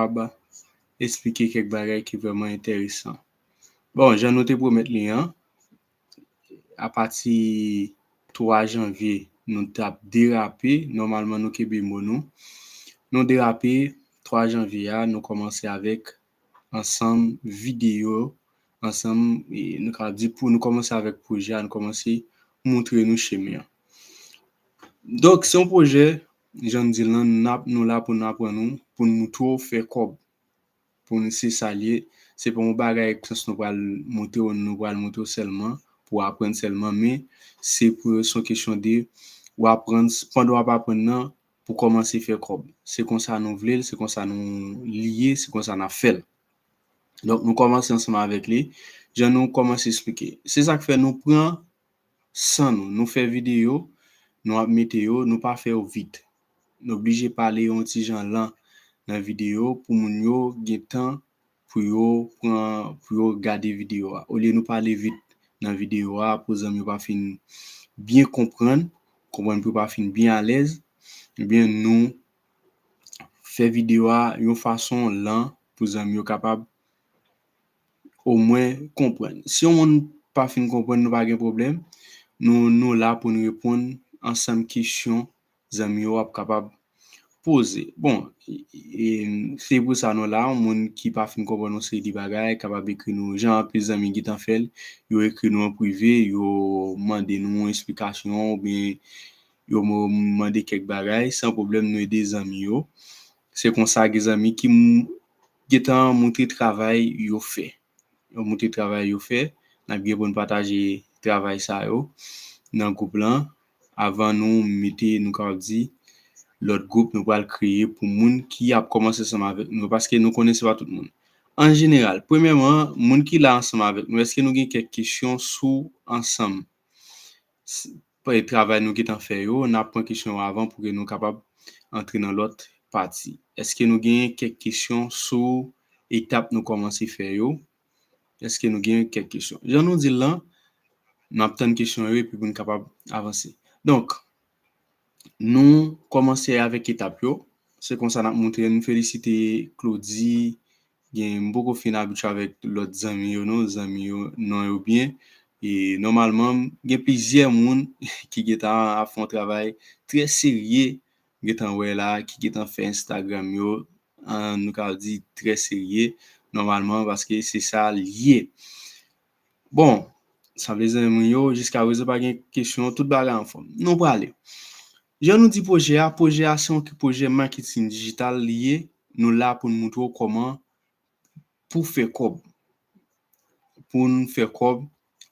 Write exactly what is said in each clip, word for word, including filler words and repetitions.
kapab esplike kèk bagay ki vrèman enteresan. Bon, jan nou te pwomèt li an, apati twa janvye, nou t ap derape. Nòmalman, nou kenbe mo nou. Nou derape twa janvye a, nou kòmanse avèk ansanm videyo, ansanm, e, nou ka di pou nou kòmanse avèk pwojè a, nou kòmanse moutre nou chemen an. Donk, se yon pwojè, jan m di l lan, n ap, nou la pou n aprann ou, pou n moutre w fè kòb. Pou n, se sa l ye. Se pa yon bagay sans nou pral moutre w, nou pral moutre w sèlman, pou w aprann sèlman, men se pou, se yon kesyon de w aprann, pandan w ap aprann nan, pou kòmanse fè kòb. Se konsa nou vle l, se konsa nou li ye, se konsa n ap fè l. Donk, nou kòmanse ansanm avèk li. Jan nou kòmanse esplike. Se sa k fè nou pran san nou. Nou fè videyo, nou ap mete yo, nou pa fè yo vit. Nou oblije pale yon ti jan lan nan videyo pou moun yo gen tan pou yo pran, pou yo gade videyo a. Olye nou pale vit nan videyo a, pou zanmi yo pa fin byen konprann, konprann pou yo pa fin byen alèz, ebyen nou fè videyo a yon fason lan pou zanmi yo kapab omwen konprann. Si yon moun pa fin konprann, nou pa gen pwoblèm. Nou, nou la pou n reponn ansanm kesyon zanmi yo ap kapab poze. Bon, e, e, se pou sa nou la, yon moun ki pa fin konprann yon seri de bagay, kapab ekri nou, jan anpil zanmi gentan fè l, yo ekri nou an prive, yo mande nou esplikasyon, oubyen yo mo-, mande kèk bagay, san pwoblèm, nou ede zanmi yo. Se konsa, gen zanmi ki m-, gentan moutre travay yo fè. Yo moutre travay yo fè. N ap gen pou n pataje travay sa yo nan gwoup lan. Avan nou mete, nou ka di, lòt gwoup nou pral kreye pou moun ki ap kòmanse ansanm avèk nou, paske nou konnen se pa tout moun. An jeneral, premyèman, moun ki la ansanm avèk nou, èske nou gen kèk kesyon sou ansanm? S-, travay nou gentan fè yo, n ap pran kesyon yo avan pou ke nou kapab antre nan lòt pati. Èske nou gen kèk kesyon sou etap nou kòmanse fè yo? Èske nou gen kèk kesyon? Jan nou di l lan, n ap tann kesyon yo epi pou n kapab avanse. Donk, nou kòmanse avèk etap yo. Se konsa n ap moutre, n felisite Claudie, gen, m poko fin abitye avèk lòt zanmi yo non, zanmi yo, non yo byen. E nòmalman, gen plizyè moun ki gentan ap fè yon travay trè serye, gentan wè la, ki gentan fè Instagram yo, an, nou ka di trè serye, nòmalman, paske se sa l ye. Bon, sanble zanmi yo, jiska prezan pa gen kesyon, tout bagay anfòm. Nou prale. Jan nou di pwojè a, pwojè a se yon pwojè maketing dijital li ye, nou la pou n moutre w kòman pou fè kòb. Pou n fè kòb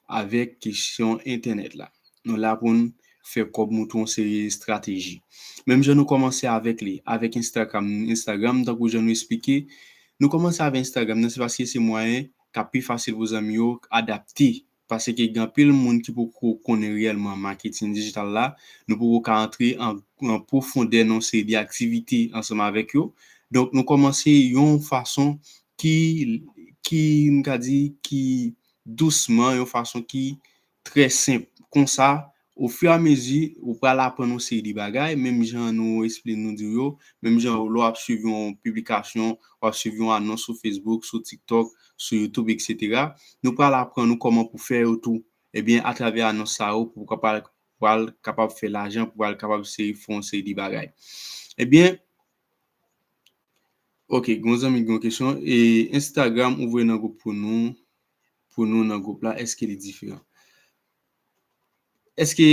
avèk kesyon entènèt la. Nou la pou n fè kòb, moutre yon seri estrateji. Menm jan nou kòmanse avèk li, avèk Instagram, Instagram, tankou jan nou esplike, nou kòmanse avèk Instagram nan, se paske se mwayen k ap pi fasil pou zanmi yo adapte. Paske gen anpil moun ki poko konnen reyèlman maketing dijital la, nou poko ka antre an, an pwofondè nan yon seri de aktivite ansanm avèk yo. Donk, nou kòmanse yon fason ki, ki, m ka di, ki dousman, yon fason ki trè senp. Konsa, ofiramezi, ou pral aprann yon seri de bagay, menm jan nou esplike nou di yo, menm jan lè w ap swiv yon piblikasyon, w ap swiv yon anons sou Facebook, sou TikTok, sou YouTube, etsetera. Nou pral aprann ou kòman pou fè yo tou. Ebyen, atravè anons sa yo, pou w kapab, pral kapab fè lajan, pou w pral kapab seri, fè yon seri de bagay. Ebyen, ok, gen yon zanmi ki gen yon kesyon. E Instagram ou voye nan gwoup pou nou, pou nou nan gwoup la, èske li diferan? Èske,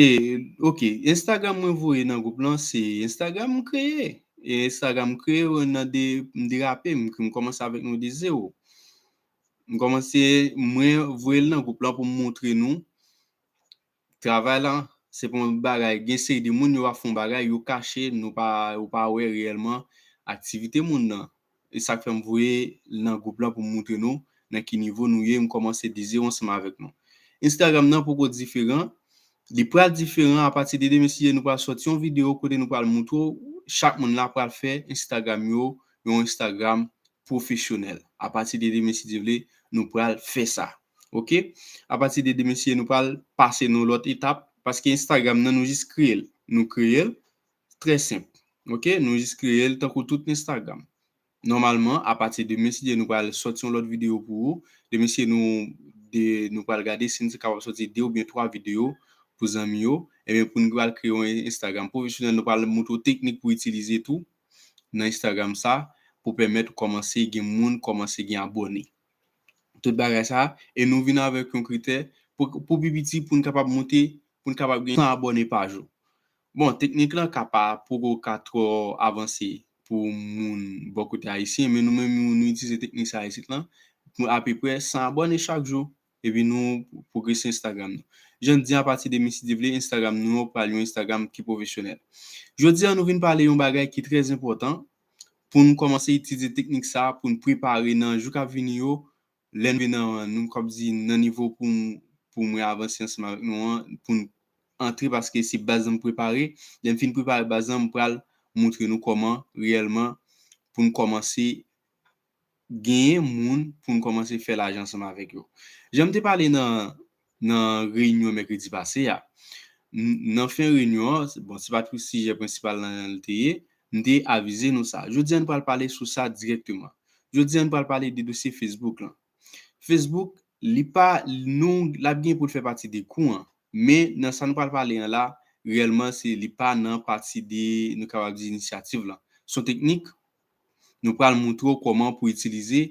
ok, Instagram mwen voye nan gwoup lan, se Instagram m kreye. E Instagram m kreye nan de, m derape, m, m kòmanse avèk nou de zewo. M kòmanse, mwen voye l nan gwoup lan pou m moutre nou travay lan. Se pa yon bagay, gen seri de moun yo ap fè yon bagay, yo kache, nou pa, yo pa wè reyèlman aktivite moun nan. E sa k fè m voye l nan gwoup lan pou m moutre nou nan ki nivo nou ye, m kòmanse de zewo ansanm avèk nou. Instagram nan poko diferan. Li pral diferan apati de demen si Dye, nou pral sòti yon videyo kote nou pral moutre w, chak moun la pral fè Instagram yo, yon Instagram pwofesyonèl. Apati de demen si Dye vle, nou pral fè sa. Ok? Apati de demen si Dye, nou pral pase nan lòt etap, paske Instagram nan nou jis kreye l. Nou kreye l, trè senp. Ok? Nou jis kreye l tankou tout Instagram. nòmalman, apati demen, si Dye, nou pral sòti yon lòt videyo pou ou. Demen, si nou, de, nou pral gade si nou kapab sòti de oubyen twa videyo pou zanmi yo. Ebyen, pou nou pral kreye yon Instagram pwofesyonèl, nou pral montre w teknik pou itilize tou nan Instagram sa, pou pèmèt ou kòmanse gen moun, kòmanse gen abòne. Tout bagay sa, e nou vin avèk yon kritè pou, pou pi piti, pou n kapab monte, pou n kapab gen san abòne pa jou. Bon, teknik lan ka pa poko ka twò avanse pou moun bò kote ayisyen, men nou menm nou itilize teknik sa isit lan, pou apeprè san abòne chak jou, epi nou pwogrese Instagram nou. Jan di, apati de demen, si Dye vle, Instagram nou pral yon Instagram ki pwofesyonèl. Jodi a, nou vin pale yon bagay ki trè enpòtan pou nou kòmanse itilize teknik sa pou nou prepare nan jou k ap vini yo, lè nou rive nan, nou kòm di, nan nivo pou m, pou mwen avanse ansanm avèk nou an, pou n antre, paske se baz lan m prepare. Lè m fin prepare baz lan, m pral montre nou kòman reyèlman pou n kòmanse genyen moun, pou n kòmanse fè lajan ansanm avèk yo. Jan m te pale nan, nan reyinyon mèkredi pase a, n-, nan fen reyinyon an, bon, se pa t sijè prensipal lan l te ye, m te avize nou sa. Jodi a, nou pral pale sou sa dirèkteman. Jodi a, nou pral pale de dosye Facebook lan. Facebook, li pa, nou, l ap gen pou l fè pati de kou an. Men, nan sa nou pral pale an la, reyèlman, se, li pa nan pati de, nou kapab di, inisyativ lan. Se yon teknik, nou pral montre w kòman pou itilize,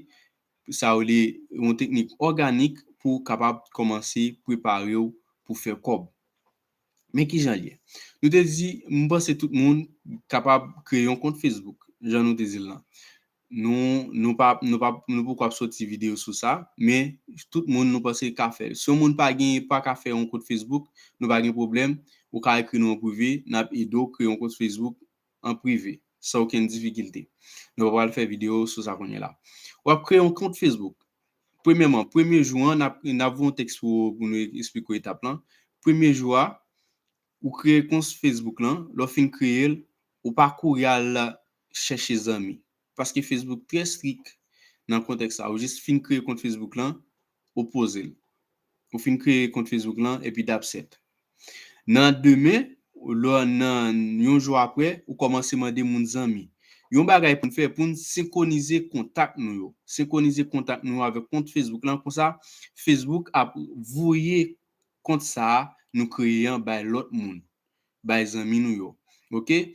sa yo rele yon teknik òganik pou w kapab kòmanse prepare w pou fè kòb. Men ki jan l ye. Nou te di, m panse tout moun kapab kreye yon kont Facebook, jan nou te di l lan. Nou, nou pa, nou pa, nou poko ap sòti videyo sou sa, men tout moun nou panse ka fè. Si yon moun pa gen, pa ka fè yon kont Facebook, nou pa gen pwoblèm, ou ka ekri nou an prive, n ap ede w kreye yon kont Facebook an prive, san okenn difikilte. Nou pa pral fè videyo sou sa kounye a la. W ap kreye yon kont Facebook. Premyèman, premye jou an, n ap, n ap voye yon tèks pou, pou nou eksplike w etap lan. Premye jou a, ou kreye kont Facebook lan, lè w fin kreye l, ou pa kouri al chèche zanmi. Paske Facebook trè strik nan kontèks sa. Ou jis fin kreye kont Facebook lan, ou poze l. Ou fin kreye kont Facebook lan, epi that's it. Nan demen, lè nan yon jou apre, ou kòmanse mande moun zanmi. Yon bagay pou n fè, pou n senkwonize kontak nou yo. Senkwonize kontak nou yo avèk kont Facebook lan. Konsa, Facebook ap voye kont sa a nou kreye an bay lòt moun, bay zanmi nou yo. Oke?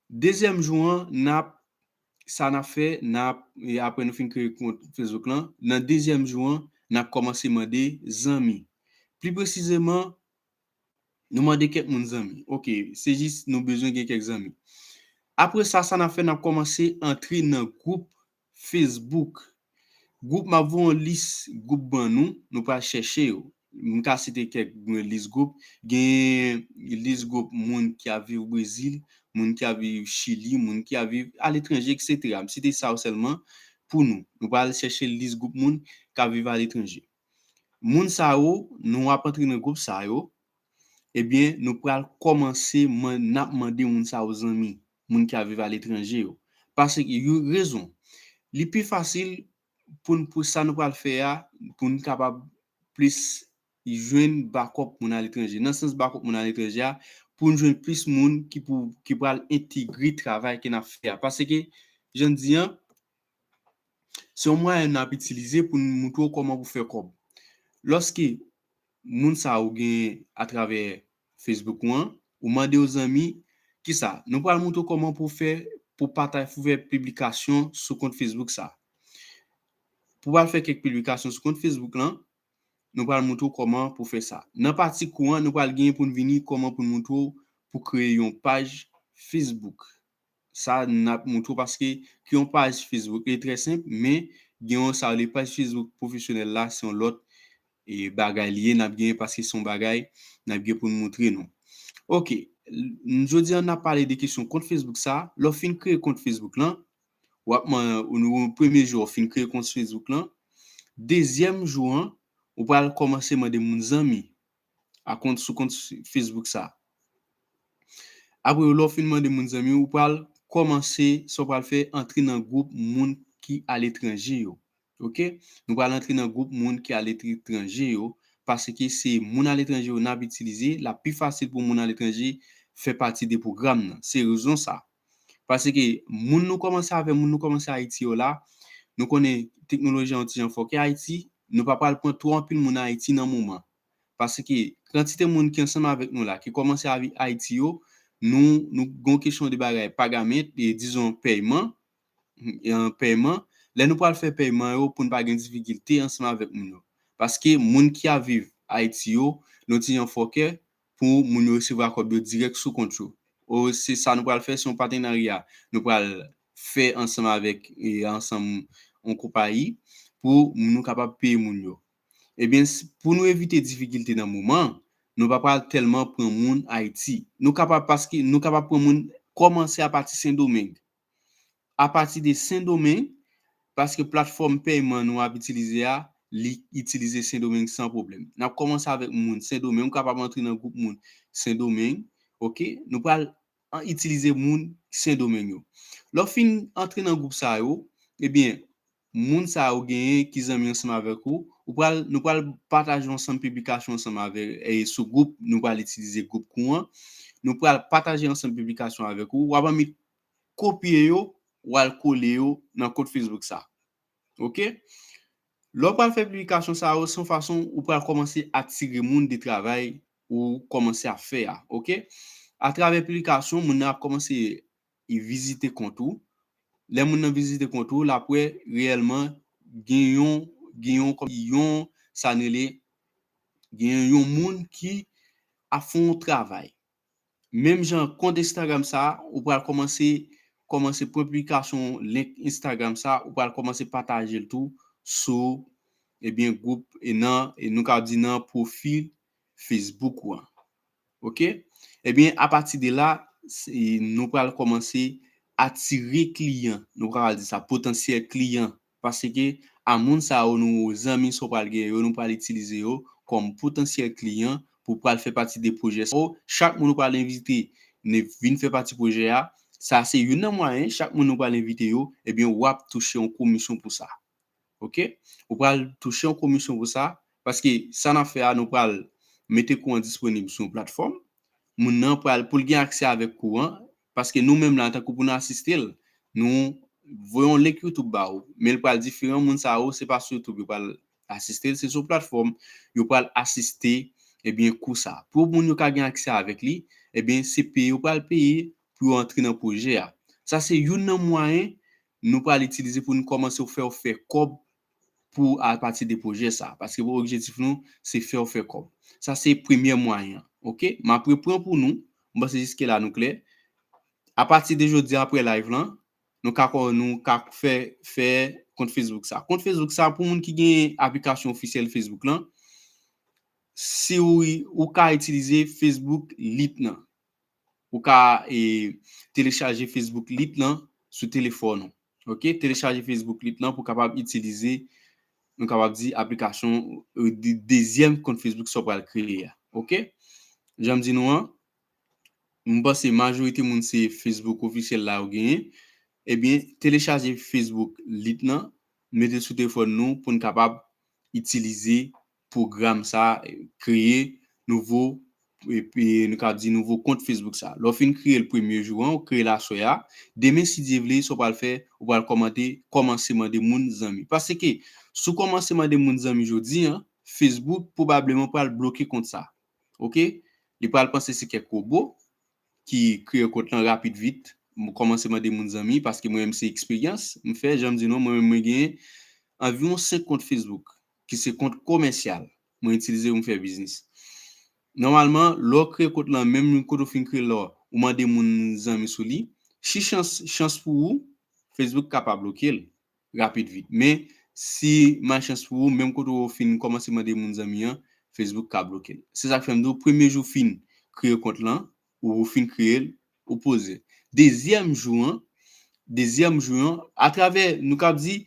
Dezyèm jou an, n ap, sa n ap fè, n ap, e apre nou fin kreye kont Facebook lan, nan dezyèm jou an, n ap kòmanse mande zanmi. Pli presizeman, nou mande kèk moun zanmi. Oke, se jis nou bezwen gen kèk zanmi. Apre sa, sa n ap fè, n ap kòmanse antre nan gwoup Facebook. Gwoup, m ap voye yon lis gwoup ban nou, nou pral chèche yo. M ka site kèk lis gwoup. Gen lis gwoup moun ki ap viv Brezil, moun ki ap viv Chili, moun ki ap viv aletranje, etsetera. M site sa yo sèlman pou nou. Nou pral chèche lis gwoup moun k ap viv aletranje. Moun sa yo, nou ap antre nan gwoup sa yo, ebyen, nou pral kòmanse man-, n ap mande moun sa yo zanmi, moun ki ap viv aletranje yo. Paske, yon rezon, li pi fasil pou n, pou sa nou pral fè a, pou n kapab plis jwenn bakòp moun aletranje. Nan sans bakòp moun aletranje a, pou n jwenn plis moun ki pou, ki pral entegre travay ke n ap fè a. Paske, jan m di an, se yon mwayen n ap itilize pou n montre w kòman pou fè kòb. Lòske moun sa ou gen atravè Facebook ou an, ou mande yo zanmi, kisa? Nou pral montre w kòman pou fè, pou pataj, pou fè piblikasyon sou kont Facebook sa. Pou pral fè kèk piblikasyon sou kont Facebook lan, nou pral montre w kòman pou fè sa. Nan pati kou an, nou pral gen pou n vini kòman pou n montre w pou kreye yon paj Facebook. Sa n ap montre w paske kreye yon paj Facebook, li trè senp, men gen yon sa, le paj Facebook pwofesyonèl la, se yon lòt, e, bagay li ye, n ap gen, paske se yon bagay n ap gen pou n montre nou. Oke, n-, jodi a n ap pale de kesyon kont Facebook sa. Lè w fin kreye kont Facebook lan, w ap man-, ou, ou, premye jou w fin kreye kont Facebook lan, dezyèm jou an, ou pral kòmanse mande moun zanmi a kont, sou kont Facebook sa. Apre, lè w fin mande moun zanmi, ou pral kòmanse, sa w pral fè, antre nan gwoup moun ki aletranje yo. Oke? Nou pral antre nan gwoup moun ki aletranje yo, paske se moun aletranje yo n ap itilize, l ap pi fasil pou moun aletranje fè pati de pwogram nan. Se rezon sa. Paske moun nou kòmanse avè moun nou kòmanse Ayiti yo la, nou konnen teknoloji an yon ti jan fòkè Ayiti, nou pa pral pran twò anpil moun Ayiti nan moman. Paske kantite moun ki ansanm avèk nou la, ki kòmanse avi Ayiti yo, nou, nou gon kesyon de bagay pagamèt, e dizon pèyman, e, pèyman, lè nou pral fè pèyman yo pou n pa gen difikilte ansanm avèk moun yo. Paske moun ki ap viv Ayiti yo, nou ti jan fòkè pou moun yo resevwa kòb yo dirèk sou kont yo. O, se sa nou pral fè, se yon patenarya nou pral fè ansanm avèk, e, ansanm yon konpayi pou nou kapab peye moun yo. Ebyen, s- pou nou evite difikilte nan moman, nou pa pral tèlman pran moun Ayiti. Nou kapab, paske nou kapab pran moun kòmanse apati Sendomeng. Apati de Sendomeng, paske platfòm pèyman nou ap itilize a, li itilize Sendomeng san pwoblèm. N ap kòmanse avèk moun Sendomeng, ou kapab antre nan gwoup moun Sendomeng, oke? Nou pral an- itilize moun Sendomeng yo. Lè w fin antre nan gwoup sa yo, ebyen, moun sa yo genyen ki zanmi ansanm avèk ou, ou pral, nou pral pataje ansanm piblikasyon ansanm avè, e sou gwoup, nou pral itilize gwoup kou an. Nou pral pataje ansanm piblikasyon avèk ou. W ap annik kopye yo, w al kole yo nan kont Facebook sa. Oke? Lè w pral fè piblikasyon sa yo, se yon fason ou pral kòmanse atire moun de travay ou kòmanse ap fè a. Oke? Atravè piblikasyon, moun nan ap kòmanse vizite kont ou. Lè moun nan vizite kont ou, l ap wè reyèlman gen yon, gen yon, kòm yon, sa n rele, gen yon moun ki ap fè yon travay. Menm jan kont Instagram sa, ou pral kòmanse, kòmanse pran piblikasyon link Instagram sa, ou pral kòmanse pataje l tou sou, ebyen, gwoup, e nan, e nou ka di nan pwofil Facebook ou an. Oke? Ebyen, apati de la, se- nou pral kòmanse atire kliyan. Nou pral di sa, potansyèl kliyan. Paske a moun sa yo, nou zanmi sa w pral gen yo, nou pral itilize yo kòm potansyèl kliyan pou pral fè pati de pwojè sa yo. Chak moun nou pral envite ne- vin fè pati pwojè a, sa se youn nan mwayen, chak moun nou pral envite yo, ebyen, w ap touche yon komisyon pou sa. Oke? Ou pral touche yon komisyon pou sa, paske sa n ap fè a, nou pral mete kou an disponib sou yon platfòm. Moun nan pral, pou l gen aksè avèk kou an, paske nou menm la, tankou pou nou asiste l, nou voye yon link YouTube ba ou, men l pral diferan, moun sa yo, se pa sou YouTube yo pral asiste l, se sou platfòm yo pral asiste, ebyen, kou sa. Pou moun yo ka gen aksè avèk li, ebyen, se peye yo pral peye pou yo antre nan pwojè a. Sa se youn nan mwayen nou pral itilize pou nou kòmanse fè yo fè kòb pou apati de pwojè sa. Paske pou objektif nou, se fè yo fè kòb. Sa se premyè mwayen an. Oke? M ap repran pou nou. M panse jiske la nou klè. Apati de jodi a apre live lan, nou ka kò- nou ka fè fè kont Facebook sa. Kont Facebook sa, pou moun ki gen aplikasyon ofisyèl Facebook lan, si ou, ou ka itilize Facebook Lite lan. Ou ka, e, telechaje Facebook Lite lan sou telefòn ou. Oke? Telechaje Facebook Lite lan pou kapab itilize, nou kapab di, aplikasyon, e, de- dezyèm kont Facebook sa w pral kreye a. Oke? Jan m di nou an, m panse majorite moun se Facebook ofisyèl la yo genyen. Ebyen, telechaje Facebook Lite lan, mete l sou telefòn nou pou n kapab itilize pwogram sa, kreye nouvo, epi nou ka di nouvo kont Facebook sa. Lè w fin kreye l premye jou an, ou kreye l aswè a, demen, si Dye vle, sa w pral fè, ou pral kòmante, kòmanse mande moun zanmi. Paske, si w kòmanse mande moun zanmi jodi an, Facebook pwobableman pral bloke kont sa. Oke? Li pral panse se kèk wobo ki kreye kont lan rapid vit, m kòmanse mande moun zanmi, paske mwen menm se eksperyans m fè, jan m di nou, mwen menm mwen genyen anviwon senk kont Facebook, ki se kont komèsyal, mwen itilize pou m fè biznis. Nòmalman, lè w kreye kont lan, menm kote w fin kreye l la, ou mande moun zanmi sou li, si chans, chans pou ou, Facebook ka pa bloke l rapid vit. Men, si malchans pou ou, menm kote w fin kòmanse mande moun zanmi an, Facebook ka bloke l. Se sa k fè m di w, premye jou w fin kreye kont lan, ou fin kreye l, ou poze. Dezyèm jou an, dezyèm jou an, atravè, nou kab di,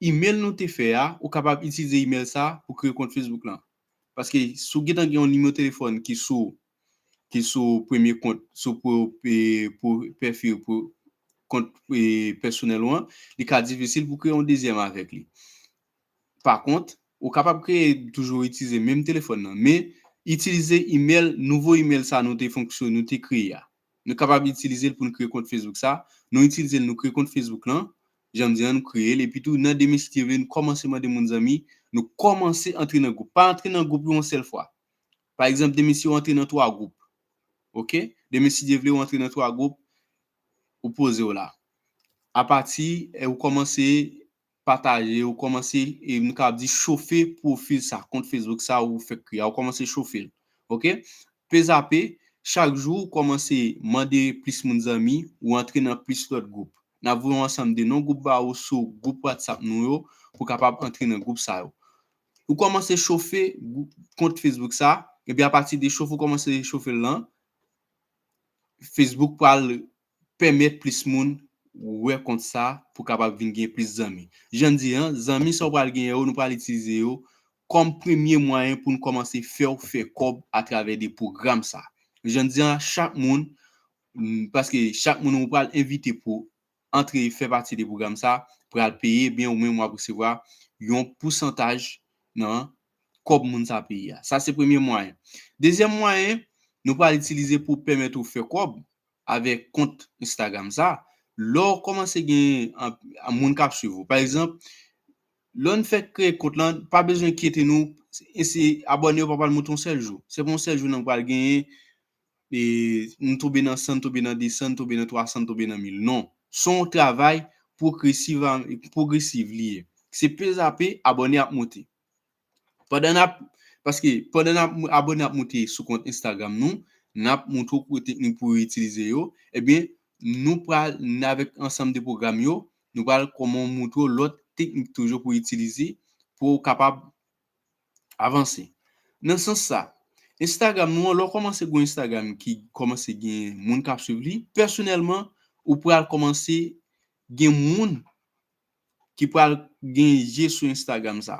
email nou te fè a, ou kapab itilize email sa pou kreye kont Facebook lan. Paske si w gentan gen yon nimewo telefòn ki sou, ki sou premye kont, sou pou, e, pou pèfil, pou kont, e, pèsonèl ou an, li ka difisil pou kreye yon dezyèm avèk li. Pa kont, ou kapab kreye, toujou itilize menm telefòn nan, men itilize email, nouvo email sa nou te fonksyon-, nou te kreye a. Nou kapab itilize l pou n kreye kont Facebook sa. Nou itilize l, nou kreye kont Facebook lan. Jan m di an, nou kreye l. Epi tou, nan demen, si Dye vle, nou kòmanse mande moun zanmi. Nou kòmanse antre nan gwoup. Pa antre nan gwoup yon sèl fwa. Pa egzanp, demen, si w antre nan twa gwoup. Oke? Demen, si Dye vle, w antre nan twa gwoup, ou poze w la. Apati, e, ou kòmanse pataje, ou kòmanse, e, nou kapab di, chofe pwofil sa, kont Facebook sa ou fèk kreye a, ou kòmanse chofe l. Oke? Pezape, chak jou ou kòmanse mande plis moun zanmi, ou antre nan plis lòt gwoup. N ap voye yon ansanm de non gwoup ba ou sou gwoup WhatsApp nou yo pou kapab antre nan gwoup sa yo. Ou kòmanse chofe gwoup, kont Facebook sa, epi apati de chofe ou kòmanse chofe l lan, Facebook pral pèmèt plis moun wè kont sa pou kapab vin gen plis zanmi. Jan di an, zanmi sa w pral genyen yo, nou pral itilize yo kòm premye mwayen pou n kòmanse fè w fè kòb atravè de pwogram sa. Jan di an, chak moun, mm, paske chak moun ou pral envite pou antre fè pati de pwogram sa, pral peye, ebyen ou menm w ap resevwa yon pousantaj nan kòb moun sa peye a. Sa se premye mwayen. Dezyèm mwayen, nou pral itilize pou pèmèt ou fè kòb avèk kont Instagram sa. Lè w kòmanse gen an, an moun k ap swiv ou. Pa egzanp, lè n fèk kreye kont lan, pa bezwen enkyete nou, e se abòne yo pa pral monte yon sèl jou. Se pa yon sèl jou nan pral genyen, e nou tonbe nan san, nou tonbe nan de san, nou tonbe nan twa san, nou tonbe nan mil. Non. Se yon travay pwogresiv, pwogresiv li ye. Se pezape, abòne ap monte. Pandan n ap, paske pandan n ap, abòne ap monte sou kont Instagram nou, n ap montre w teknik pou w itilize yo, ebyen, nou pral, n avèk ansanm de pwogram yo, nou pral kòman montre w lòt teknik toujou pou w itilize, pou w kapab avanse. Nan sans sa, Instagram nou an, lè w kòmanse gen yon Instagram ki kòmanse gen moun k ap swiv li, pèsonèlman, ou pral kòmanse gen moun ki pral gen je sou Instagram sa.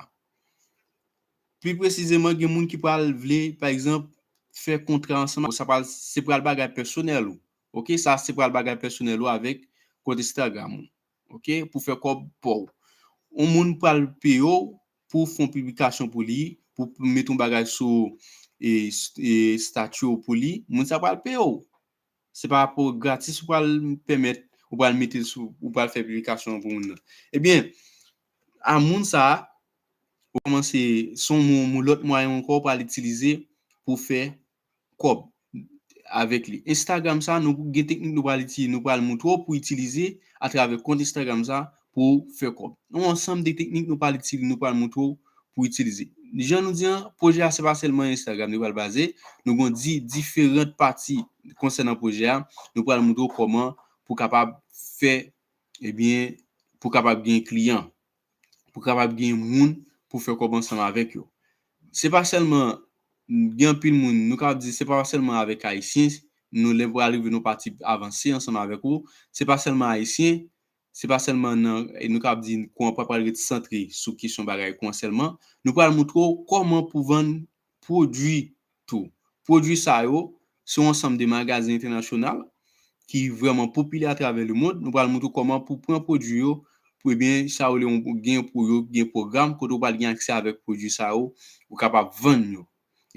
Pli presizeman, gen moun ki pral vle, pa egzanp, fè kontra ansanm, sa pral, se pral bagay pèsonèl ou. Oke, sa se pral bagay pèsonèl ou avèk kont Instagram ou. Oke, pou fè kòb pa w. Yon moun pral peye w pou fè yon piblikasyon pou li, pou mete yon bagay sou, e, e, estati w pou li, moun sa pral peye w. Se pa pou gratis ou pral pèmèt, ou pral mete l sou, ou pral fè piblikasyon pou moun nan. Ebyen, a moun sa a, ou kòmanse, se yon mo-, mo-, lòt mwayen ankò ou pral itilize pou fè kòb avèk li. Instagram sa, nou gen teknik nou pral itilize, nou pral montre w pou itilize atravè kont Instagram sa pou fè kòb. Yon ansanm de teknik nou pral itilize, nou pral montre w pou itilize. Jan nou di an, pwojè a se pa sèlman Instagram li pral baze, nou gen di-, diferan pati konsènan pwojè a, nou pral montre w kòman pou kapab fè, ebyen, pou kapab gen kliyan, pou kapab gen moun pou fè kòb ansanm avèk yo. Se pa sèlman, gen anpil moun, nou kapab di, se pa sèlman avèk Ayisyen, nou lè pral rive nou pati avanse ansanm avèk ou, se pa sèlman Ayisyen, se pa sèlman nan, e nou kapab di kou an pa pral ret santre sou kesyon bagay kou an sèlman. Nou pral montre w kòman pou vann pwodui tou. Pwodui sa yo, se yon ansanm de magazen entènasyonal ki vrèman popilè atravè lemonn. Nou pral montre w kòman pou pran pwodui yo, pou, ebyen, sa yo rele yon, gen pou yo, gen pwogram kote w pral gen aksè avèk pwodui sa yo, ou kapab vann yo.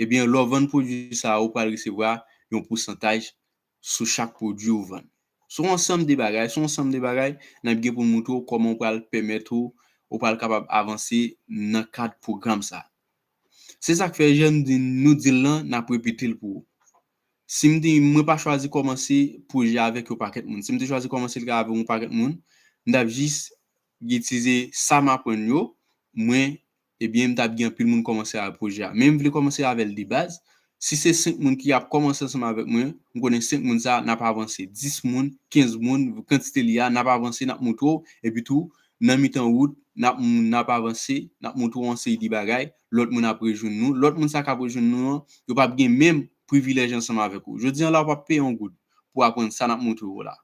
Ebyen, lè w vann pwodui sa yo, ou pral resevwa yon pousantaj sou chak pwodui ou vann. Se yon ansanm de bagay, se yon ansanm de bagay, n ap gen pou n montre w kòman w pral pèmèt ou, ou pral kapab avanse nan kad pwogram sa. Se sa k fè, jan m di, nou di l lan, n ap repete l pou ou. Si m di, mwen pa chwazi kòmanse pwojè avèk yon pakèt moun. Si m te chwazi kòmanse l avèk yon pakèt moun, m t ap jis itilize sa m aprann yo, mwen, ebyen, m t ap gen anpil moun kòmanse avèk pwojè a. Men m vle kòmanse avè l de baz. Si se senk moun ki ap kòmanse ansanm avèk mwen, m konnen senk moun sa a, n ap avanse. Dis moun, kenz moun, kantite li a, n ap avanse, n ap montre w. Epi tou, nan mitan wout, n ap, n ap avanse, n ap montre w yon seri de bagay, lòt moun ap rejwenn nou. Lòt moun sa k ap rejwenn nou an, yo p ap gen menm privilèj ansanm avèk ou. Jodi an la, w p ap peye yon goud pou w aprann sa n ap montre w la.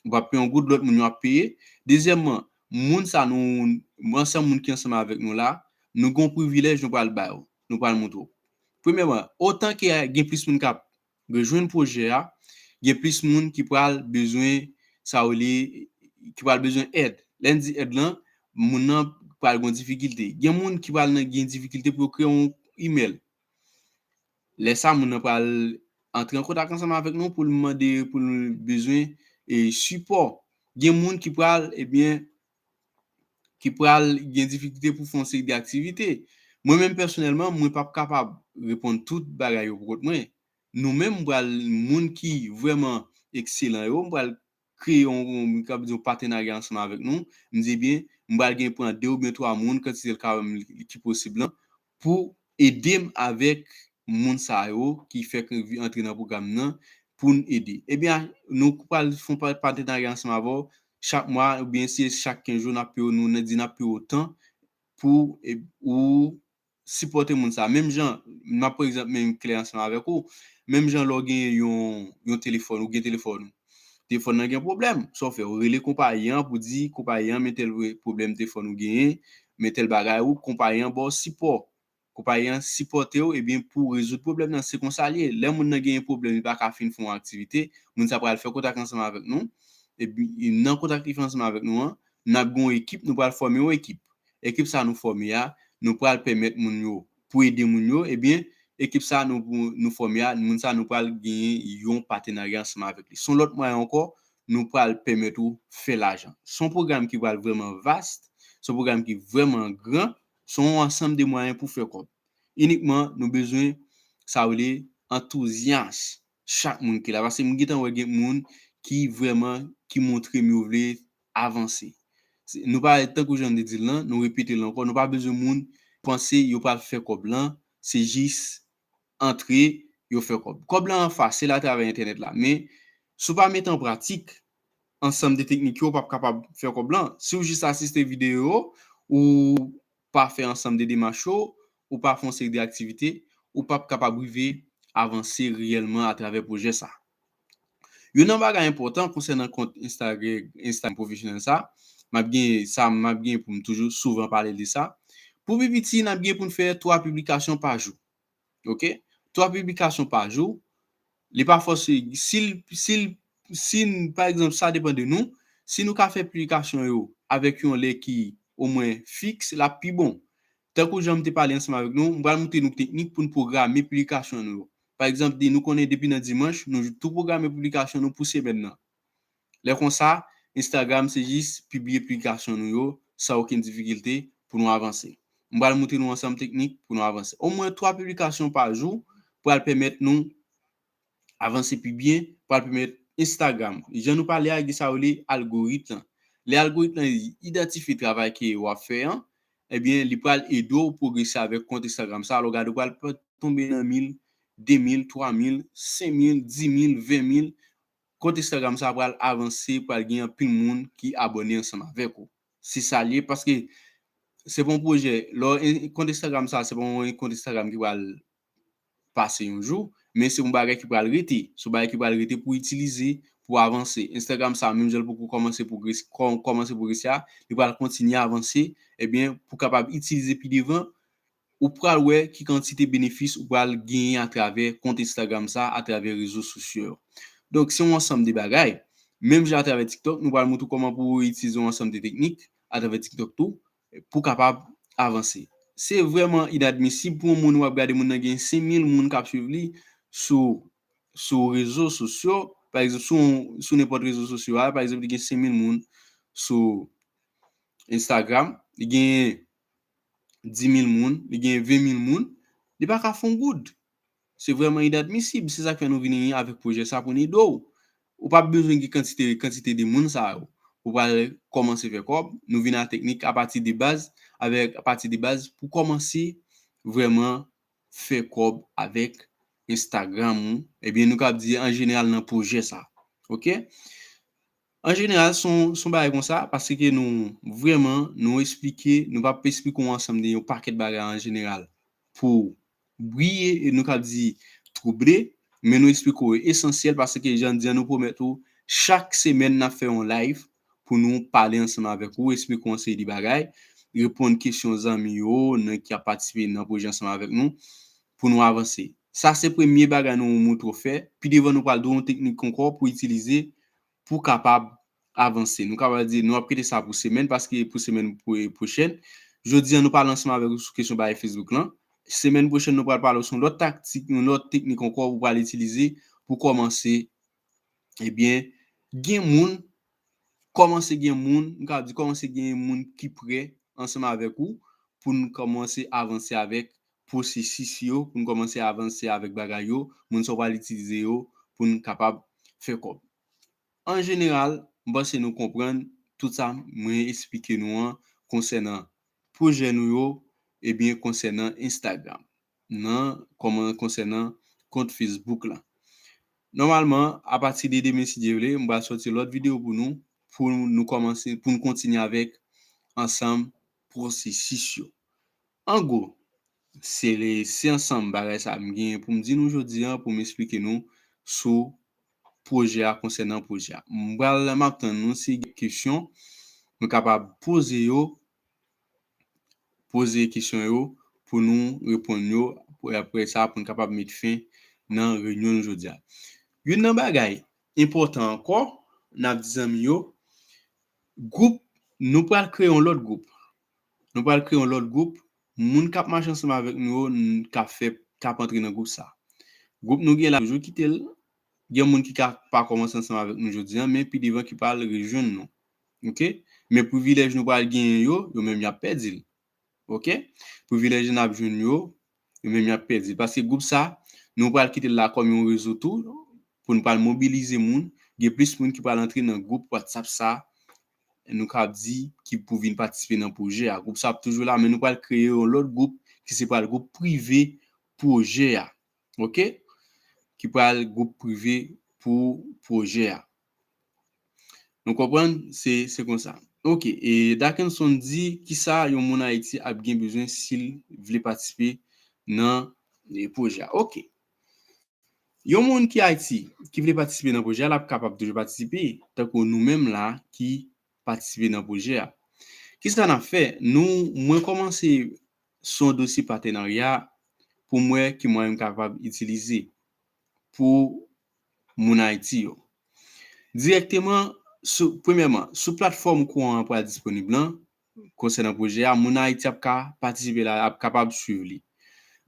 Ou p ap peye yon goud, lòt moun yo ap peye. Dezyèmman, moun sa nou, ansanm moun ki ansanm avèk nou la, nou gen yon privilèj nou pral ba yo, nou pral montre w. Premyèman, otan ke gen plis moun k ap rejwenn pwojè a, gen plis moun ki pral bezwen, sa yo rele, ki pral bezwen èd. Lè n di èd lan, moun nan pral gen difikilte. Gen moun ki pral nan, gen difikilte pou yo kreye yon imèl. Lè sa, moun nan pral antre an kontak ansanm avèk nou pou l mande, pou l bezwen e sipò. Gen moun ki pral, ebyen, ki pral gen difikilte pou fè yon seri de aktivite. Mwen menm pèsonèlman, mwen p ap kapab reponn tout bagay yo pou kont mwen. Nou menm, m pral, moun ki vrèman ekselan yo, m pral kreye yon, yon, m ka di yon patenarya ansanm avèk nou. M di, ebyen, m pral gen pran de oubyen twa moun, kantite l ka, ki posib lan, pou ede m avèk moun sa yo ki fèk antre nan pwogram nan, pou n ede. Ebyen, nou pral fè yon pa-, patenarya ansanm avè w chak mwa, oubyen se chak kenz jou, n ap peye w, nou di n ap peye w tan pou e, ou sipòte moun sa. Menm jan, m ap pran egzanp menm klè ansanm avèk ou, menm jan lè w gen yon, yon telefòn, ou gen telefòn ou. Telefòn nan gen pwoblèm, sa w fè, ou rele konpayi an pou di konpayi an men tèl pwoblèm telefòn ou genyen, men tèl bagay ou, konpayi an ba w sipò. Konpayi an sipòte w, ebyen, pou rezoud pwoblèm nan, se konsa l ye. Lè moun nan genyen pwoblèm, li pa ka fin fè yon aktivite, moun sa pral fè kontak ansanm avèk nou. Epi, nan kontak li fè ansanm avèk nou an, n ap gen yon ekip, nou pral fòme yon ekip. Ekip sa nou fòme a, nou pral pèmèt moun yo, pou ede moun yo, ebyen, ekip sa nou, nou fòme a, moun sa nou pral genyen yon patenarya ansanm avèk li. Se yon lòt mwayen ankò, nou pral pèmèt ou fè lajan. Se yon pwogram ki pral vrèman vast, se yon pwogram ki vrèman gran, se yon ansanm de mwayen pou fè kòb. Inikman, nou bezwen, sa rele, antouzyas chak moun ki la. Paske m gentan wè gen moun ki vrèman, ki montre m yo vle avanse. Se, nou pa, tankou jan m te di l lan, nou repete l ankò, nou pa bezwen moun panse yo pral fè kòb lan, se jis antre, yo fè kòb. Kòb lan an fasil atravè entènèt la, men si w pa mete an pratik ansanm de teknik yo, ou p ap kapab fè kòb lan. Si w jis asiste videyo yo, ou pa fè ansanm de demach yo, ou pa fè yon seri de aktivite, ou p ap kapab rive avanse reyèlman atravè pwojè sa. Youn nan bagay enpòtan konsènan kont Instagram, Instagram pwofesyonèl sa, m ap gen, sa m ap gen pou m toujou souvan pale de sa. Pou pi piti, n ap gen pou n fè twa piblikasyon pa jou. Oke? Twa piblikasyon pa jou. Li pa fòse, si l, si l, si n, pa egzanp, sa depann de nou, si nou ka fè piblikasyon yo avèk yon lè ki omwen fiks, l ap pi bon. Tankou jan m te pale ansanm avèk nou, m pral montre nou teknik pou n pwograme piblikasyon nou yo. Pa egzanp, de, nou konnen depi nan dimanch, nou tou pwograme piblikasyon nou pou semèn nan. Lè konsa, Instagram se jis pibliye piblikasyon nou yo san okenn difikilte pou nou avanse. M pral montre nou ansanm teknik pou nou avanse. Omwen twa piblikasyon pa jou pral pèmèt nou avanse pi byen, pral pèmèt Instagram. Jan nou pale a, gen sa yo rele algorit lan. Lè algorit lan idantifye travay ke w ap fè an, ebyen, li pral ede w pwogrese avèk kont Instagram sa. Alò, gade, w pral tonbe nan mil, de mil, twa mil, senk mil, di mil, ven mil. Kont Instagram sa pral avanse, pral gen anpil moun ki abòne ansanm avèk ou. Se sa l ye, paske se pa yon pwojè. Lè w, kont Instagram sa, se pa yon kont Instagram ki pral pase yon jou, men se yon bagay ki pral rete. Se yon bagay ki pral rete pou itilize, pou avanse. Instagram sa, menm jan l poko kòmanse pwogrese, kò-, kòmanse pwogrese a, li pral kontinye avanse, ebyen, pou kapab itilize pi devan, ou pral wè ki kantite benefis ou pral genyen atravè kont Instagram sa, atravè rezo sosyo yo. Donk, se yon ansanm de bagay. Menm jan atravè TikTok, nou pral montre w kòman pou w itilize yon ansanm de teknik atravè TikTok tou, pou kapab avanse. Se vrèman inadmisib pou yon moun w ap gade moun nan gen senk mil moun k ap swiv li sou, sou rezo sosyo, pa egzanp, sou, sou nenpòt rezo sosyo a, pa egzanp, li gen senk mil moun sou Instagram, li gen di mil moun, li gen ven mil moun, li pa ka fè yon goud. Se vrèman inadmisib. Se sa k fè nou vini avèk pwojè sa pou n ede w. Ou pa bezwen gen kantite, kantite de moun sa yo. Ou pral kòmanse fè kòb. Nou vin a teknik apati de baz, avèk apati de baz pou kòmanse vrèman fè kòb avèk Instagram ou. Ebyen, nou kab di an jeneral nan pwojè sa. Oke? An jeneral, se yon, se yon bagay konsa, paske nou vrèman, nou esplike, nou p ap esplike w ansanm de yon pakèt bagay an jeneral pou briye, e nou kab di twouble, men nou esplike w esansyèl, paske jan m di an, nou pwomèt ou, chak semèn n ap fè yon live pou nou pale ansanm avèk ou, esplike w yon seri de bagay, reponn kesyon zanmi yo, nan ki ap patisipe nan pwojè ansanm avèk nou, pou nou avanse. Sa se premye bagay nou montre w fè. Pi devan nou pral di w yon teknik ankò pou itilize pou kapab avanse. Nou kapab di nou ap kite sa pou semèn, paske pou semèn pwo-, pwochèn. Jodi a, nou pale ansanm avèk ou sou kesyon bagay Facebook lan. Semèn pwochèn, nou pral pale w sou yon lòt taktik, yon lòt teknik ankò ou pral itilize pou kòmanse, ebyen, gen moun, kòmanse gen moun, m ka di kòmanse gen moun ki prè ansanm avèk ou pou n kòmanse avanse avèk pwosesis yo, pou n kòmanse avanse avèk bagay yo, moun sa w pral itilize yo pou n kapab fè kòb. An jeneral, m panse nou konprann tout sa mwen esplike nou an konsènan pwojè nou yo, ebyen konsènan Instagram, nan kòman konsènan kont Facebook la. Nòmalman, apati de demen, si Dye vle, m pral sòti lòt videyo pou nou, pou nou kòmanse, pou n kontinye avèk ansanm pwosesis yo. An gwo, se le, se ansanm bagay sa m genyen pou m di nou jodi a, pou m esplike nou sou pwojè a, konsènan pwojè a. M pral, m ap tann nou si gen kesyon, nou kapab poze yo, poze kesyon yo pou nou reponn yo, pou apre sa, pou n kapab met fen nan reyinyon nou jodi a. Youn nan bagay enpòtan ankò, n ap di zanmi yo, gwoup, nou pral kreye yon lòt gwoup. Nou pral kreye yon lòt gwoup. Moun k ap mache ansanm avèk nou yo, n-, k ap fè, k ap antre nan gwoup sa. Gwoup nou gen la, toujou kite l. Gen moun ki ka pa kòmanse ansanm avèk nou jodi a, men pi devan ki pral rejwenn nou. Oke? Men privilèj nou pral genyen yo, yo menm y ap pèdi l. Oke? Privilèj n ap jwenn yo, yo menm y ap pèdi l. Paske gwoup sa, nou pral kite l la kòm yon rezo tou, pou nou pral mobilize moun. Gen plis moun ki pral antre nan gwoup WhatsApp sa, nou ka di ki pou vin patisipe nan pwojè a. Gwoup sa ap toujou la, men nou pral kreye yon lòt gwoup ki se pral gwoup prive pwojè a. Oke? Ki pral gwoup prive pou pwojè a. Nou konprann? Se, se konsa. Oke, e Dakenson di, kisa yon moun Ayiti ap gen bezwen si l vle patisipe nan, e, pwojè a? Oke. Yon moun ki Ayiti, ki vle patisipe nan pwojè a, l ap kapab toujou patisipe, tankou nou menm la ki patisipe nan pwojè a. Kisa n ap fè? Nou, mwen kòmanse sou yon dosye patenarya pou m wè ki mwayen m kapab itilize pou moun Ayiti yo. Dirèkteman, sou, premyèman, sou platfòm kouran an pral disponib lan, konsènan pwojè a, moun Ayiti ap ka patisipe la, ap kapab swiv li.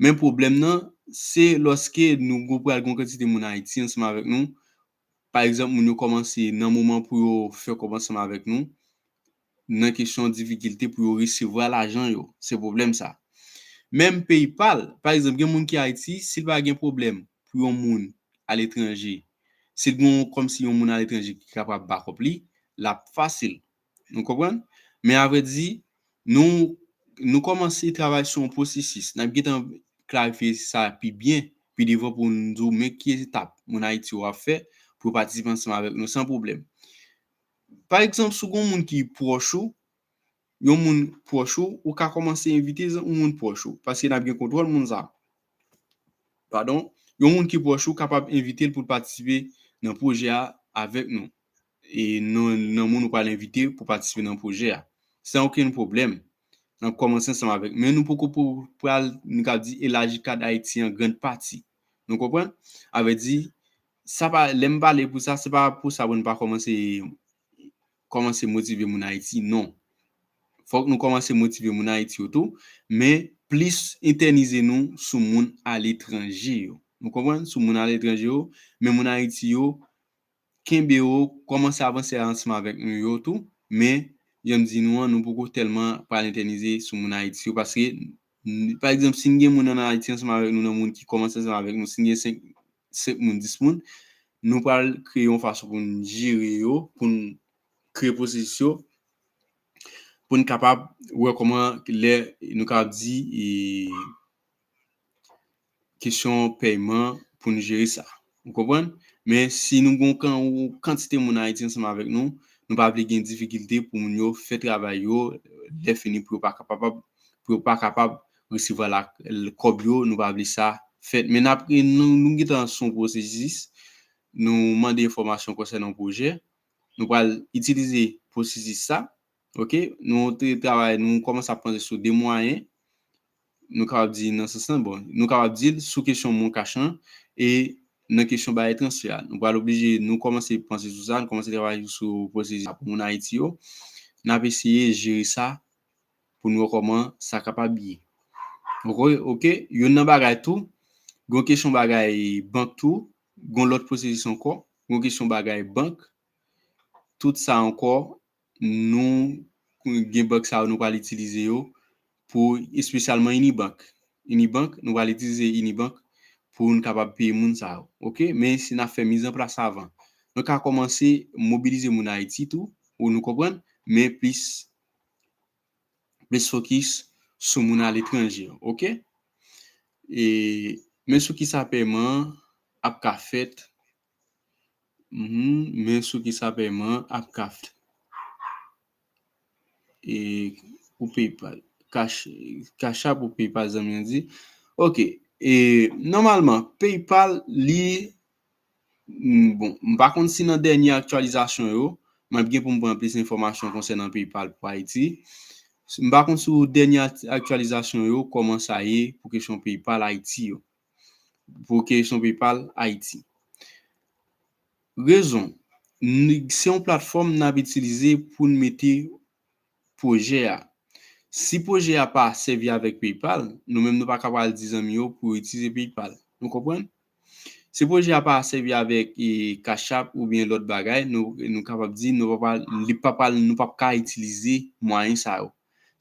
Men pwoblèm nan, se lòske nou gon pral gon kantite moun Ayiti ansanm avèk nou, pa egzanp, moun yo kòmanse nan moman pou yo fè kòb ansanm avèk nou, nan kesyon difikilte pou yo resevwa lajan yo. Se pwoblèm sa. Menm PayPal, pa egzanp, gen moun ki Ayiti, si l pa gen pwoblèm pou yon moun aletranje, si l gen yon, kòmsi yon moun aletranje ki kapab bakòp li, l ap fasil. Nou konprann? Men avrèdi, nou, nou kòmanse travay sou yon pwosesis. N ap gentan klarifye sa pi byen, pi devan pou n di w men ki etap moun Ayiti yo ap fè pou yo patisipe ansanm avèk nou san pwoblèm. Pa egzanp, si w gen yon moun ki pwòch ou, yon moun pwòch ou, ou ka kòmanse envite yon moun pwòch ou, paske n ap gen kontwòl moun sa. Padon, yon moun ki pwòch ou kapab envite l pou l patisipe nan pwojè a avèk nou. E nan, nan moun ou pral envite pou patisipe nan pwojè a. San okenn pwoblèm. N ap kòmanse ansanm avèk. Men nou poko pou pral, nou ka di, elaji kad Ayiti an grann pati. Nou konprann? Avè di, sa pa, lè m pale pou sa, se pa pou sa pou n pa kòmanse, kòmanse motive moun Ayiti, non. Fòk nou kòmanse motive moun Ayiti yo tou, men plis entènize nou sou moun aletranje yo. Nou konprann? Sou moun aletranje yo, men moun Ayiti yo, kenbe yo, kòmanse avanse ansanm avèk nou yo tou, men, jan m di nou an, nou poko tèlman pral entènize sou moun Ayiti yo, paske, n-, pa egzanp, si n gen moun ann Ayiti ansanm avèk nou, nan moun ki kòmanse ansanm avèk nou, si n gen senk, senk moun, dis moun, nou pral kreye yon fason pou n jere yo, pou n kreye pwosesis yo, pou n kapab wè kòman lè nou kapab di, e, kesyon pèyman pou n jere sa. Ou konprann? Men si nou gen yon kan-, yon kantite moun Ayiti ansanm avèk nou, nou pa vle gen difikilte pou moun yo fè travay yo, lè fini pou yo pa kapab, pou yo pa kapab resevwa la, l-, kòb yo, nou pa vle sa fèt. Men n ap, nou, nou gentan sou yon pwosesis, nou mande enfòmasyon konsènan pwojè, nou pral itilize pwosesis sa, oke, nou te travay, nou kòmanse ap panse sou de mwayen, nou kapab di nan sans lan, bon, nou kapab di l sou kesyon MonCash lan, e nan kesyon bagay transfè a. Nou pral oblije, nou kòmanse panse sou sa, nou kòmanse travay sou pwosesis sa pou moun Ayiti yo. N ap eseye jere sa pou n wè kòman sa kapab ye. Ok, ok. Youn nan bagay tou, gon kesyon bagay bank tou, gon lòt pwosesis ankò, gon kesyon bagay bank, tout sa ankò, nou gen bank sa yo, nou pral itilize yo pou espesyalman Unibank. Unibank, nou pral itilize Unibank pou nou kapab peye moun sa yo. Ok? Men si n ap fè mizanplas avan, nou ka kòmanse mobilize moun Ayiti tou, ou nou konprann, men plis, plis fokis sou moun aletranje, ok? E, men sou kisa pèman an ap ka fèt, mhm, men sou kisa pèman an ap ka fèt. E, pou PayPal, Cash, Cash App ou PayPal, zanmi an di. Ok, e, nòmalman, PayPal, li, mm, bon, m pa konn si nan dènye aktyalizasyon yo, m ap gen pou m pran plis enfòmasyon konsènan PayPal pou Ayiti. M pa konn si dènye aktyalizasyon yo, kòman sa ye pou kesyon PayPal Ayiti yo. Pou kesyon PayPal Ayiti. Rezon, n-, se yon platfòm n ap itilize pou n mete pwojè a. Si pwojè a pa sèvi avèk PayPal, nou menm nou pa ka pral di zanmi yo pou yo itilize PayPal. Nou konprann? Si pwojè a pa sèvi avèk, e, Cash App oubyen lòt bagay, nou, nou kapab di nou pa pral, li pa pral, nou p ap ka itilize mwayen sa yo.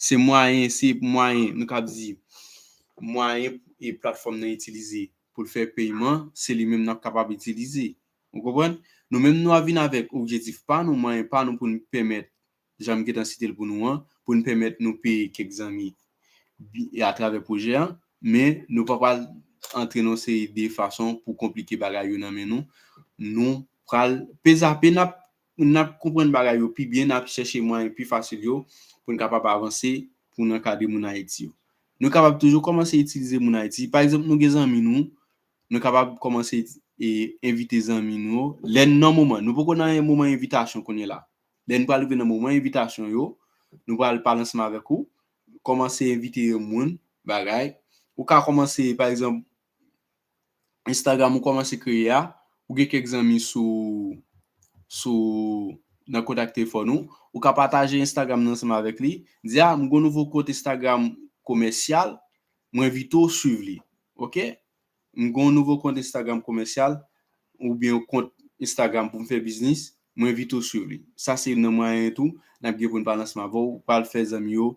Se mwayen, se mwayen, nou kab di, mwayen e platfòm nan itilize pou l fè peyman, se li menm n ap kapab itilize. Ou konprann? Nou menm nou ap vin avèk objektif pa nou, mwayen pa nou pou n pèmèt, jan m gentan site l pou nou an, pou n pèmèt nou peye kèk zanmi bi-, atravè pwojè a, men nou pa pral antre nan yon seri de fason pou konplike bagay yo nan men nou. Nou pral pezape, n ap, n ap konprann bagay yo pi byen, n ap chèche mwayen pi fasil yo pou n kapab avanse, pou n ankadre moun Ayiti yo. Nou kapab toujou kòmanse itilize moun Ayiti. Pa egzanp, nou gen zanmi nou, nou kapab kòmanse, e, envite zanmi nou. Lè n nan moman, nou poko nan moman envitasyon kounye la. Lè n pral rive nan moman envitasyon yo, nou pral pale ansanm avèk ou, kòmanse envite moun, bagay. Ou ka kòmanse, pa egzanp, Instagram ou kòmanse kreye a, ou gen kèk zanmi sou, sou, nan kontak telefòn ou, ou ka pataje Instagram nan ansanm avèk li, di, "A, m gen yon nouvo kont Instagram komèsyal, mwen envite w swiv li." Ok? M gen yon nouvo kont Instagram komèsyal, oubyen yon kont Instagram pou m fè biznis, mwen envite w swiv li. Sa se youn nan mwayen tou, n ap gen pou n pale ansanm avè w, ou pral fè zanmi yo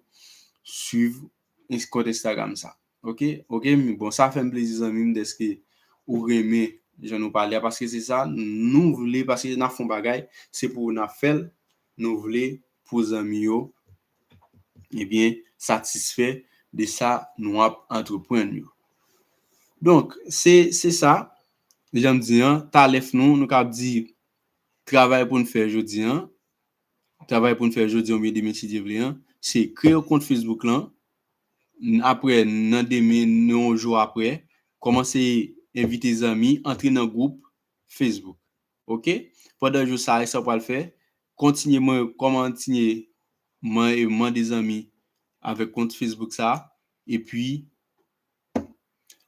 swiv ins-, kont Instagram sa. Ok? Ok, m, bon, sa fè m plezi zanmi m dèske ou renmen jan nou pale a, paske se sa nou vle, paske n ap fè yon bagay, se pou n ap fè l, nou vle pou zanmi yo, ebyen, satisfè de sa nou ap antreprann yo. Donk, se, se sa, jan m di an, talèf nou, nou kab di, travay pou n fè jodi an, travay pou n fè jodi an oubyen demen si Dye vle an, se kreye yon kont Facebook lan, n-, apre, nan demen, nan yon jou apre, kòmanse envite zanmi, antre nan gwoup Facebook. Ok? Pandan jou sa, e sa w pral fè, kontinye mwen, kòmanse man-, mande zanmi avèk kont Facebook sa, epi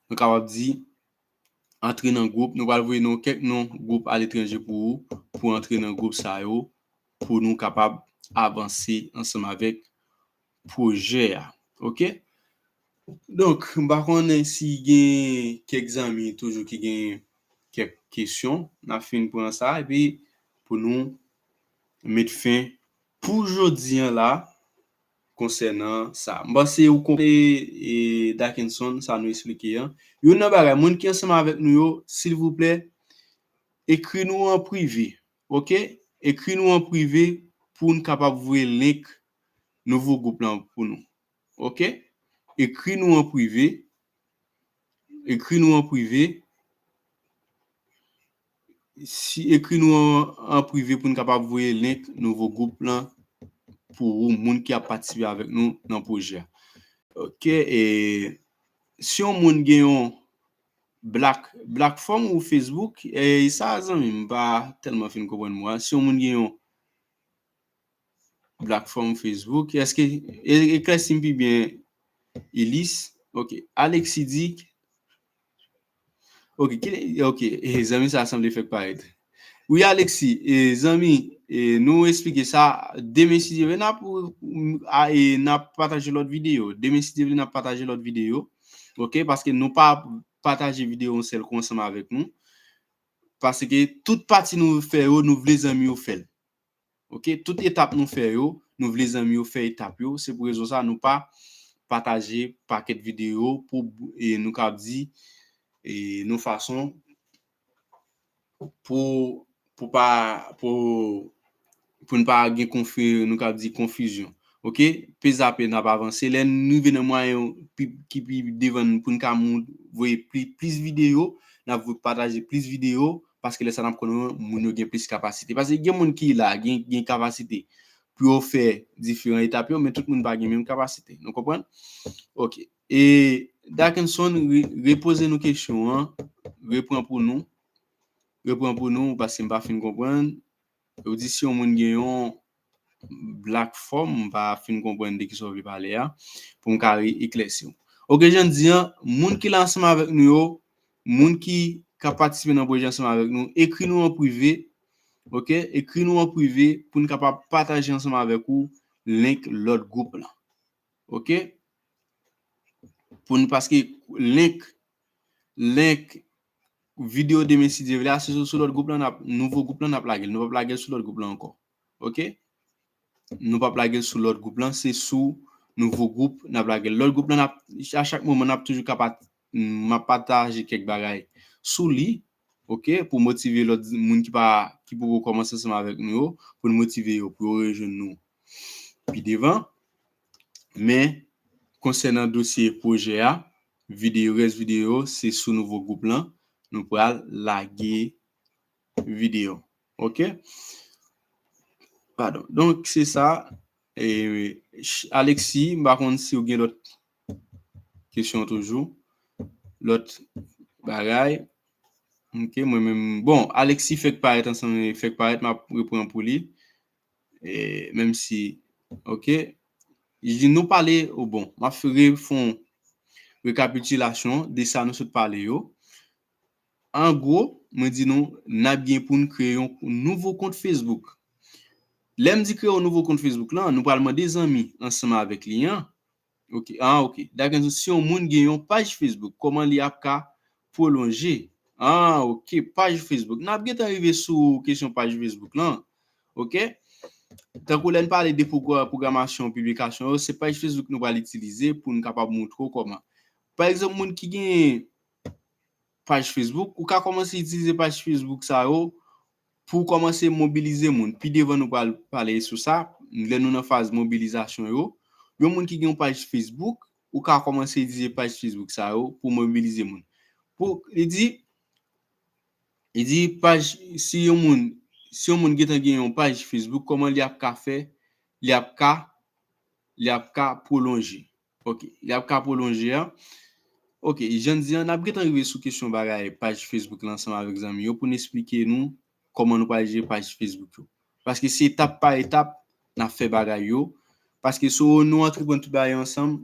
nou kapab di, antre nan gwoup, nou pral voye non kèk non gwoup aletranje pou ou, pou antre nan gwoup sa yo, pou nou kapab avanse ansanm avèk pwojè a. Ok? Donk, m pa konnen si gen kèk zanmi toujou ki gen kèk kesyon, n ap fin pran sa, epi pou nou met fen pou jodi an la, konsènan sa. M panse ou konprann, e, e, Dakenson, sa nou eksplike an. Youn nan bagay, moun ki ansanm avèk nou yo, silvouplè, ekri nou an prive, ok? Ekri nou an prive pou n kapab voye link nouvo gwoup lan pou nou, ok? Ekri nou an prive, ekri nou an prive, si, ekri nou an, an prive pou n kapab voye link nouvo gwoup lan pou ou, moun ki ap patisipe avèk nou nan pwojè a. Ok, e si yon moun gen yon Black, Black Form ou Facebook, e sa, zanmi m, m pa tèlman fin konprann mo a. Si yon moun gen yon Black Form Facebook, èske, e, eklèsi m pi byen, Elis? Ok, Alexis di, ok, ki, ok, e, zanmi sa sanble fèk parèt. Wi, Alexis, e, zanmi, e, nou esplike sa. Demen, si Dye vle, n ap, a, e, n ap pataje lòt videyo. Demen, si Dye vle, n ap pataje lòt videyo. Oke? Paske nou pa pataje videyo yon sèl kou ansanm avèk nou. Paske tout pati nou fè yo, nou vle zanmi yo fè l. Oke? Tout etap nou fè yo, nou vle zanmi yo fè etap yo. Se pou rezon sa, nou pa pataje pakèt videyo pou, e, nou ka di, e, nou fason pou, pou pa, pou, pou n pa gen konfi-, nou ka di konfizyon. Oke? Pe zape, n ap avanse. Lè n rive nan mwayen pi, ki pi devan n pou n ka moun voye pli, plis videyo, n ap voye pataje plis videyo, paske lè sa n ap konnen moun yo gen plis kapasite. Paske gen moun ki la, gen, gen kapasite pou yo fè diferan etap yo, men tout moun pa gen menm kapasite. Nou konprann? Oke. E Dakenson, re-, repoze nou kesyon an, repran pou nou. Repran pou nou, paske m pa fin konprann. Ou di si yon moun gen yon black form, m pa fin konprann de ki sa w vle pale a, pou m ka re-, eklèsi w. Oke, jan di an, moun ki la ansanm avèk nou yo, moun ki ka patisipe nan pwojè ansanm avèk nou, ekri nou an prive, oke? Ekri nou an prive pou n kapab pataje ansanm avèk ou link lòt gwoup lan. Oke? Pou n, paske link, link videyo demen, si Dye vle, a, se sou, sou lòt gwoup lan, n ap, nouvo gwoup lan, n ap lage l. Nou p ap lage l sou lòt gwoup lan ankò. Oke? Nou p ap lage l sou lòt gwoup lan, se sou nouvo gwoup n ap lage l. Lòt gwoup lan, n ap, a chak moman, n ap toujou ka pat-, m ap pataje kèk bagay sou li, oke, pou motive lòt moun ki pa, ki poko kòmanse ansanm avèk nou yo, pou n motive yo, pou yo rejwenn nou pi devan. Men, konsènan dosye pwojè a, videyo, rès videyo, se sou nouvo gwoup lan, nou pral lage videyo. Oke? Padon. Donk, se sa. E, Alexis, m pa konn si w gen lòt kesyon toujou. Lòt bagay. Oke, mwen menm. Bon, Alexis fèk parèt ansanm, fèk parèt, m ap repran pou li. E, menm si, oke. Li di nou pale, o bon, m ap fè, refè yon rekapitilasyon de sa nou sot pale yo. An gwo, mwen di nou, n ap gen pou n kreye yon nouvo kont Facebook. Lè m di kreye yon nouvo kont Facebook lan, nou pral mande zanmi ansanm avèk li an. Oke, ah, oke. Dakò, si yon moun gen yon paj Facebook, kòman li ap ka pwolonje? Ah, oke, paj Facebook. N ap gentan rive sou kesyon paj Facebook lan. Oke? Tankou lè n pale de pwog-, pwogramasyon piblikasyon yo, se paj Facebook nou pral itilize pou n kapab montre w kòman. Pa egzanp, moun ki gen paj Facebook, ou ka kòmanse itilize paj Facebook sa yo pou w kòmanse mobilize moun. Pi devan nou pral pale sou sa, lè nou nan faz mobilizasyon yo. Yon moun ki gen yon paj Facebook, ou ka kòmanse itilize paj Facebook sa yo pou mobilize moun. Pou, li di, li di paj, si yon moun, si yon moun gentan gen yon paj Facebook, kòman li ap ka fè, li ap ka, li ap ka pwolonje. Oke, li ap ka pwolonje a. Oke, jan di an, n ap gentan rive sou kesyon bagay paj Facebook lan ansanm avèk zanmi yo pou n esplike nou kòman nou pral jere paj Facebook yo. Paske se etap pa etap n ap fè bagay yo. Paske si nou antreprann tout bagay yo ansanm,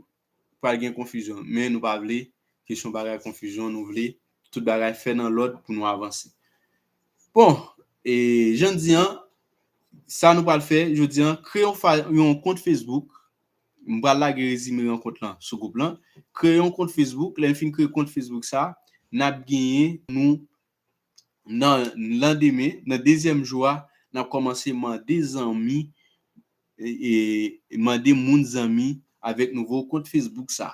pral gen konfizyon. Men nou pa vle kesyon bagay konfizyon, nou vle tout bagay fè nan lòd pou nou avanse. Bon, e jan di an, sa nou pral fè jodi an, kreye yon fa-, yon kont Facebook. M pral lage rezime rankont lan sou gwoup lan. Kreye yon kont Facebook. Lè n fin kreye kont Facebook sa, n ap genyen nou nan landemen, nan dezyèm jou a, n ap kòmanse mande zanmi, e, e, mande moun zanmi avèk nouvo kont Facebook sa.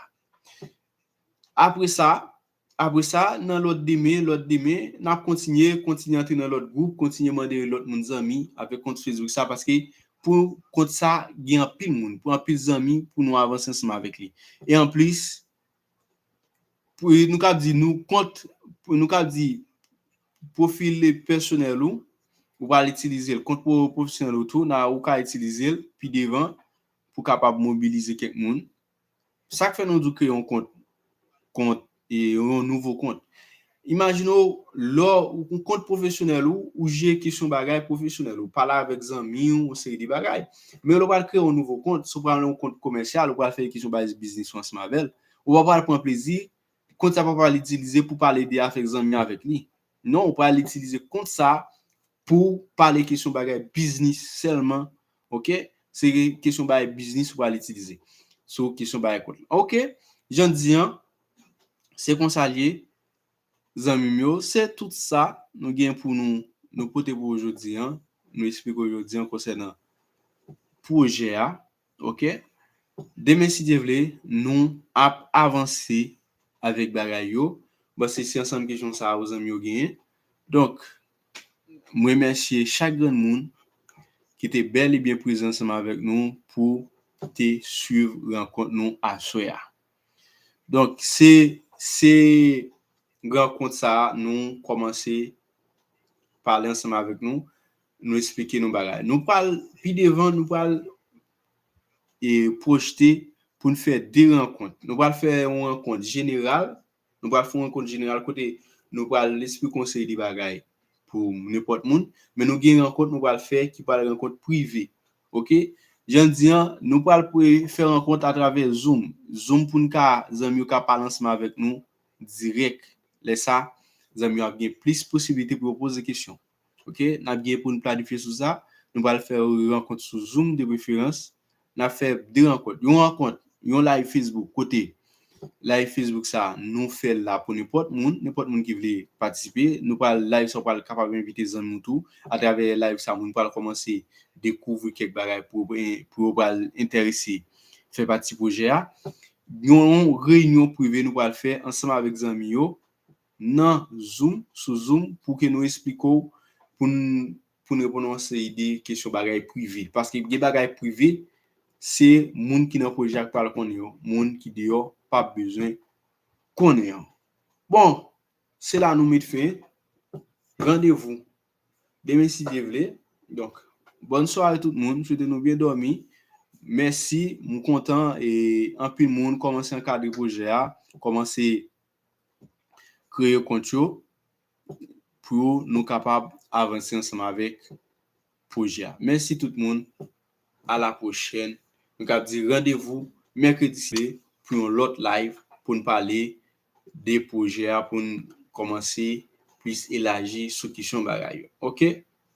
Apre sa, apre sa, nan lòt demen, lòt demen, n ap kontinye, kontinye antre nan lòt gwoup, kontinye mande lòt moun zanmi avèk kont Facebook sa, paske pou kont sa, gen anpil moun, pou anpil zanmi, pou nou avanse ansanm avèk li. E anplis, pou, nou ka di nou kont, pou, nou ka di pwofil pèsonèl ou, ou pral itilize l. Kont pwo-, pwofesyonèl ou tou, na, ou ka itilize l pi devan pou kapab mobilize kèk moun. Sa k fè nou di w kreye yon kont, kont, e yon nouvo kont. Imajine w, lè w, yon kont pwofesyonèl ou, ou jere kesyon bagay pwofesyonèl, ou pale avèk zanmi w, yon seri de bagay. Men lè w pral kreye yon nouvo kont, si w pral yon kont komèsyal, ou pral fè kesyon bagay biznis ou ansanm avè l, ou pa pral pran plezi, kont sa pa pral itilize pou pale de afè zanmi avèk li. Non, ou pral itilize kont sa pou pale kesyon bagay biznis sèlman, oke? Se kesyon bagay biznis ou pral itilize sou kesyon bagay kont. Oke, jan di an, se konsa l ye, zanmi m yo, se tout sa nou gen pou nou, nou pote pou ou jodi an, nou eksplike ou jodi an konsènan pwojè a, oke? Demen, si Dye vle, nou ap avanse avèk bagay yo. Bon, se, se ansanm kesyon sa yo zanmi yo genyen. Donk, m remèsye chak grenn moun ki te bèl e byen prezan ansanm avèk nou pou te swiv rankont nou aswè a. Donk, se, se rankont sa a, nou kòmanse pale ansanm avèk nou, nou eksplike nou bagay. Nou pral, pi devan, nou pral e pwojte pou n fè de rankont. Nou pral fè yon rankont jeneral, nou pral fè yon rankont jeneral kote nou pral eksplike yon seri de bagay pou nenpòt moun, men nou gen rankont nou pral fè ki pral rankont prive. Oke? Jan di an, nou pral pre-, fè rankont atravè Zoom. Zoom pou n ka, zanmi yo ka pale ansanm avèk nou dirèk. Lè sa, zanmi yo ap gen plis posiblite pou yo poze kesyon. Oke? N ap gen pou n planifye sou sa. Nou pral fè rankont sou Zoom de preferans. N ap fè de rankont. Yon rankont, yon live Facebook kote live Facebook sa, nou fè l la pou nenpòt moun, nenpòt moun ki vle patisipe. Nou pral, live sa, ou pral kapab envite zanmi w tou. Atravè live sa, moun pral kòmanse dekouvri kèk bagay pou, pou yo pral enterese fè pati pwojè a. Yon reyinyon prive nou pral fè ansanm avèk zanmi yo nan Zoom, sou Zoom, pou ke nou eksplike w, pou n, pou n reponn yon seri de kesyon bagay prive. Paske gen bagay prive, se moun ki nan pwojè a k pral konnen yo. Moun ki deyò p ap bezwen konnen yo. Bon, se la nou met fen. Randevou demen, si Dye vle. Donk, bòn sware tout moun. M swete nou byen dòmi. Mèsi. M kontan e anpil moun kòmanse ankadre pwojè a, kòmanse kreye kont yo pou nou kapab avanse ansanm avèk pwojè a. Mèsi tout moun. A la pwochèn. Nou ka di randevou mèkredi si pou yon lòt live pou n pale de pwojè a, pou n kòmanse plis elaji sou kesyon bagay yo. Oke?